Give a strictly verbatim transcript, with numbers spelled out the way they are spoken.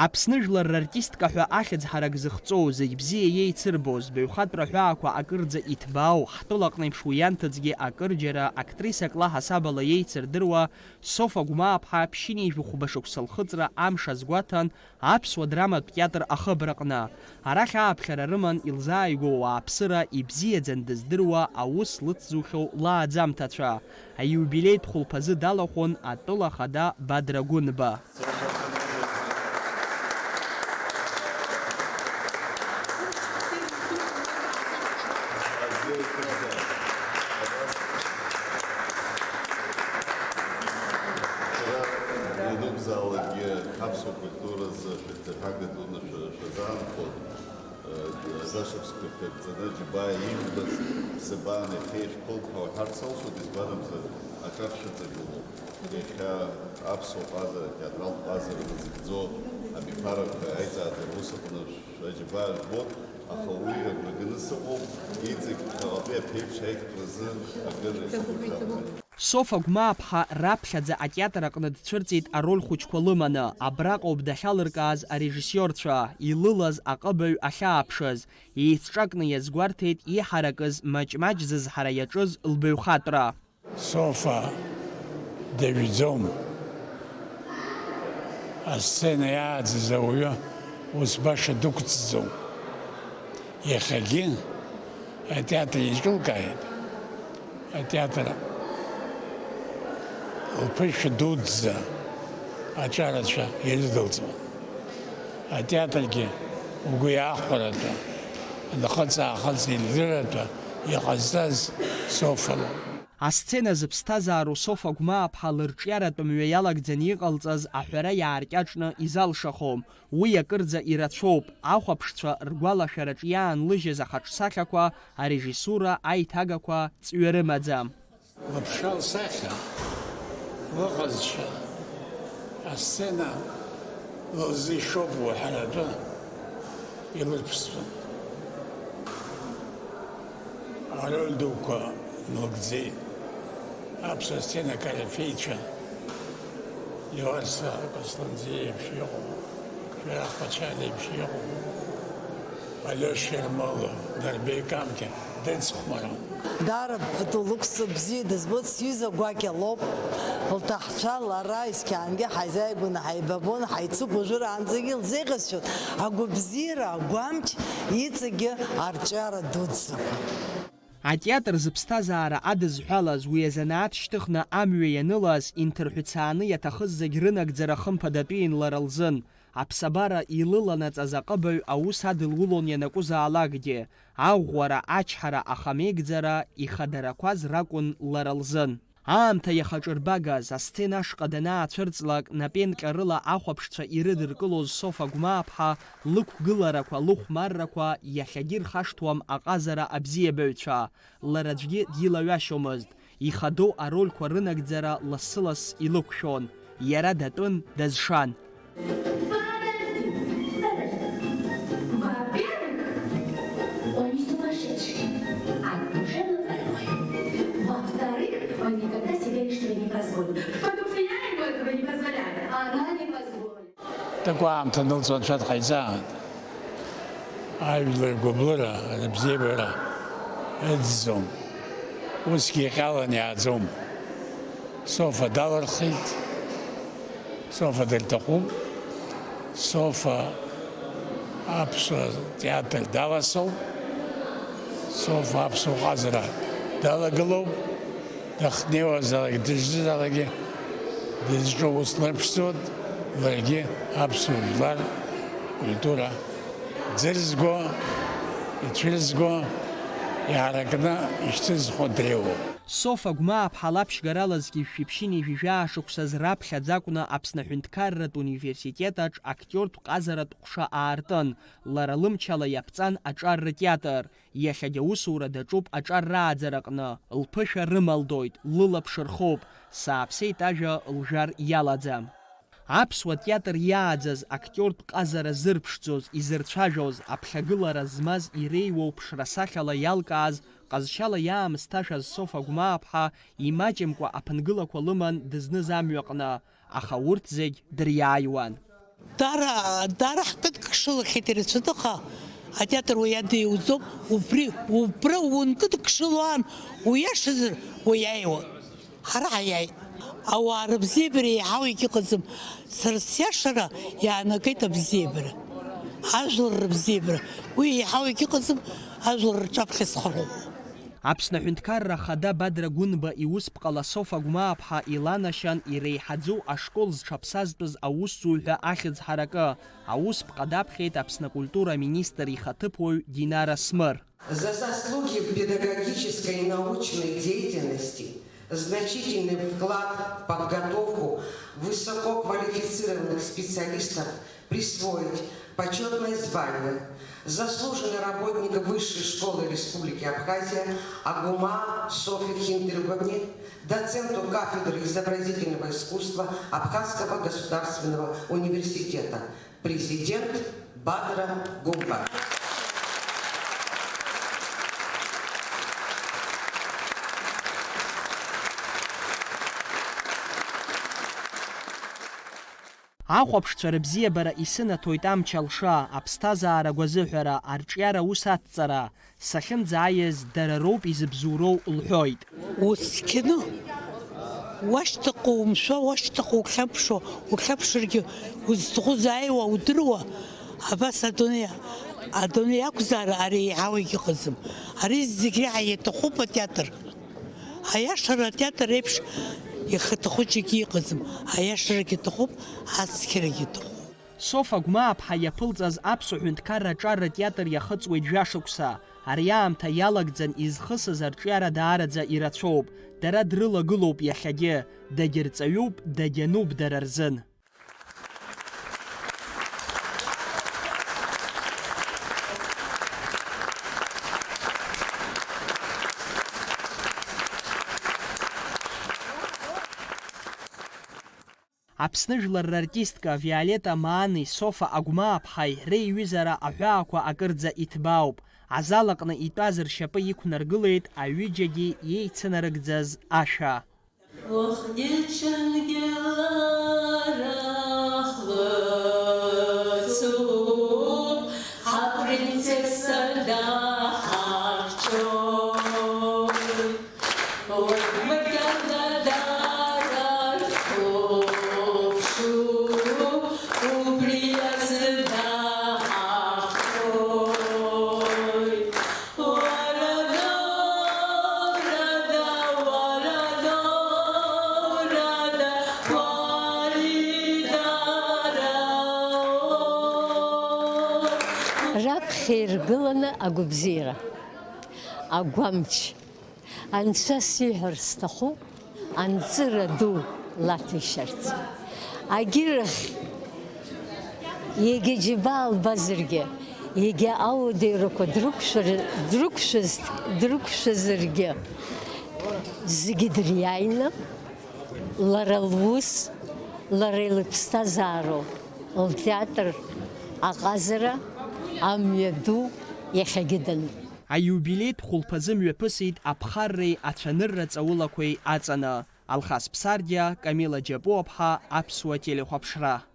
Аԥсны жәлар рартистка ҳәа ахьӡ ҳарак зыхҵоу, зегь бзиа иеицырбоз, баҩхатәра ҳәаақәа акырӡа иҭбаау, ҳтәылаҟны еиԥш уи анҭыҵгьы акырџьара актрисак ла ҳасабала иеицырдыруа Софа Гәмааԥҳа ԥшьынҩажәи хәба шықәса лхыҵра амш азгәаҭан аԥсуа драматә театр ахыбраҟны. Арахь ааԥхьара рыман илзааигәоу ауааԥсыра ибзиаӡаны дыздыруа аус лыцзухьоу лааӡамҭацәа. Аиубилеитә хәылԥазы далахәын атәыла ахада Бадра Гәынба. Ианакәзаалакгьы ҳаԥсуа культуразы шәыгәҭаҳәага дуны шәа-, шәазаанхоит. Зашықәсқәа ҭагӡаны Џьабаа ижәбаз ԥсабан иахьа ишәҭоуп ҳәа уҳәарц алшоит, избан акәзар, аҿар шәыҵагылоуп. Иахьа аԥсуа ҟазара, атеатралтә ҟазара назыгӡо абиԥарақәа аиҵааӡара ус аҟны шәаџьабаа жәбоит, аха уи агәра ганы сыҟоуп, иҵегь ԥхьаҟатәи аԥеиԥш аиӷьтәразы акыр исгәаԥхахуеит. Софа Гәмааԥҳа раԥхьаӡа атеатр аҟны дцәырҵит ароль хәыҷқәа лыманы, абраҟоуп дахьалыркааз арежиссиорцәа, илылаз аҟыбаҩ ахьааԥшыз, еицҿакны иазгәарҭеит иҳаракыз маҷ-маҷ зызҳара иаҿыз лбаҩхатәра. Софа дажәӡом. Асцена иааӡаз ауаҩы ус баша дықәҵӡом. Иахьагьы атеатр иҿылкааит. Атеатр лԥышәа дуӡӡа аҿарацәа ирыдылҵон. Атеатргьы угәы иаахәаратәы, анхыҵ-аахыҵ еилдырратәы иҟазҵаз Софа лоуп. Асцена зыԥсҭазаароу Софа Гәмааԥҳа лырҿиаратә мҩа иалагӡаны иҟалҵаз аҳәара иааркьаҿны изалшахом. Уи акырӡа ирацәоуп, ахәаԥшцәа ргәалашәараҿ иаанлыжьыз ахаҿсахьақәа, арежиссура, аиҭагақәа ҵҩа рымаӡам. Лыԥша лсахьа, лыҟазшьа, асцена лзы ишоуп уҳәаратәы илырԥстәын. Ароль дуқәа налгӡеит. Аԥсуа сцена акарифеицәа Леуарса Кәасҭанӡиа еиԥш иҟоу, Шәарах Ԥачалиа еиԥш иҟоу, Алиош Ермолов, Дарбеи Камҭиа, дынсыхәмаран. Даара бӷду лықәса бзиа дызбоит, сҩыза гәакьа лоуп. Лҭаҳцәа лара есқьаангьы ҳаизааигәаны ҳаибабон, ҳаицуп уажәраанӡагьы, лзеиӷьасшьоит агәабзиара, агәамч, иҵегьы арҿиара дуӡӡақәа. Атеатр зыԥсҭазаара адызҳәалаз, уи азанааҭ шьҭыхны амҩа ианылаз, инҭырҳәцааны иаҭахыз зегь рынагӡара хымԥадатәиин лара лзын. Аԥсабара илыланаҵаз аҟыбаҩ аус адылулон ианакәызаалакгьы, аӷәӷәара, ачҳара, ахамеигӡара ихадарақәаз ракәын лара лзын. Аамҭа иахаҿырбагаз, асцена ашҟа данаацәырҵлак, напеинҟьарыла ахәаԥшцәа ирыдыркылоз Софа Гәмааԥҳа лықәгыларақәа, лыхәмаррақәа иахьагьы ирхашҭуам аҟазара абзиабаҩцәа. Лара аӡәгьы дилаҩашьомызт. Ихадоу арольқәа рынагӡара лассы-ласс илықәшәон. Иара датәын, дазшан. Подожди, подожди. Во-первых, он не сумасшедший, а душевно больной. Во-вторых, он никогда себе лишнего не позволит. Потому что я ему этого не позволяю, а она не позволит. Такәы аамҭа анылҵуа анцәа дҟаиҵааит. Ажәлар ргәыблыра, рыбзиабара ыӡӡом. Усгьы иҟьалан иааӡом. Софа далырхит. Софа дырҭахуп. Софа аԥсуа театр даласоуп. Софа аԥсуа ҟазара далагылоуп. Дахьнеиуазаалак, дышзызаалакгьы дызҿу ус лырԥшӡоит, ларгьы аԥсуа жәлар ркультура ӡырзго, ицәырзго, иааракны ишьҭызхуа дреиуоуп. Софа Гәмааԥҳа лаԥшьгаралазгьы шәиԥшьыни жәаҩа шықәсаз раԥхьаӡа акәны Аԥсны аҳәынҭқарратә университет аҿ актиортә ҟазаратә ҟәша аартын, лара лымчала иаԥҵан аҿар ртеатр. Иахьагь аусура даҿуп аҿар рааӡараҟны, лԥышәа рымалдоит, лылаԥш рхоуп, сааԥсеит ажәа лжәар иалаӡам. Аԥсуа театр иааӡаз актиортә ҟазара зырԥшӡоз, изырцәажәоз, аԥхьагылара змаз иреиуоу ԥшра-сахьала иалкааз, ҟазшьала иаамысҭашәаз Софа Гәмааԥҳа имаҷымкәа аԥынгылақәа лыман дызныз амҩаҟны, аха урҭ зегь дыриааиуан. Даара, даара ҳкыдкшылахьеит ирацәаны, аха атеатр уи адиуӡом, убри, убра ункыдкшыло аан, уиашазар, уиааиуа. Ҳара ҳаиааит. Ауаа рыбзиабара еиҳау егьыҟаӡам. Сара сиашара иаанагеит абзиабара. Ажәлар рыбзиабара. Уи еиҳау егьыҟаӡам, ажәлар рҿаԥхьа схырхәо. Аԥсны Аҳәынҭқарра Ахада Бадра Гәынба иусԥҟала Софа Гәмааԥҳа иланашьан иреиҳаӡоу ашкол зҽаԥсазтәыз аусзуҩҳәа ахьӡ ҳаракы. Аусԥҟа даԥхьеит Аԥсны акультура аминистр ихаҭыԥуаҩ Динара Смыр. За заслуги в педагогической и научной деятельности значительный вклад в подготовку высококвалифицированных специалистов присвоить почётное звание заслуженный работник Высшей школы Республики Абхазия Агума Софье Хинтриковне, доценту кафедры изобразительного искусства Абхазского государственного университета. Президент Бадра Гәынба. Ахәаԥшцәа рыбзиабара исынаҭоит амч алша, аԥсҭазаара агәазыҳәара, арҿиара аус адҵара, сахьынӡааиз дара роуп изыбзоуроу лҳәоит. Узқьны, уашьҭахьҟа умшәа, уашьҭахьҟа ухьамԥшуа, ухьамԥшыргьы узҭаху зааиуа удыруа, абас адунеи, адунеи ақәзаара ари еиҳау егьыҟаӡам. Ари зегь реиҳа иаҭахуп атеатр. Аиашара атеатр еиԥш ихаҭаху џьаргьы иҟаӡам. Аиашарагьы аҭахуп, ацқьарагьы аҭахуп. Софа Гәмааԥҳа иаԥылҵаз аԥсуа ҳәынҭқарра аҿар атеатр иахыҵуеит жәашықәса. Ари аамҭа иалагӡан изхысыз арҿиара даараӡа ирацәоуп. Дара дрылагылоуп иахьагьы. Дагьырҵаҩуп, дагьануп дара рзын. Аԥсны жәлар рартистка Виолетта Маани Софа Агәмааԥҳаи реиҩызара аҳәаақәа акырӡа иҭбаауп. Азал аҟны итәаз ршьапы иқәнаргылеит аҩыџьагьы иеицынарыгӡаз ашәа. Уахгьы-ҽынгьы лара ҳлыцуп, ҳапринцесса даҳахьчоит. Раԥхьа иргыланы агәабзиара, агәамч. Анцәа сиҳәар сҭахуп, анҵыра ду лаҭәеишьарц. Агьырахь, егьа џьабаа лбазаргьы, егьа ауадаҩрақәа дрықәшәар-, дрықәшәаз-, дрықәшәазаргьы, зегьы дыриааины, лара лус, лара илыԥсҭазаароу, лтеатр аҟазара, амҩа ду иахьагьы дануп. Аиубилеитә хәылԥазы мҩаԥысит аԥхарреи ацәанырра ҵаулақәеи аҵаны. Алхас Ԥсардиа, Камила Џьапуаԥҳа, Аԥсуа телехәаԥшра.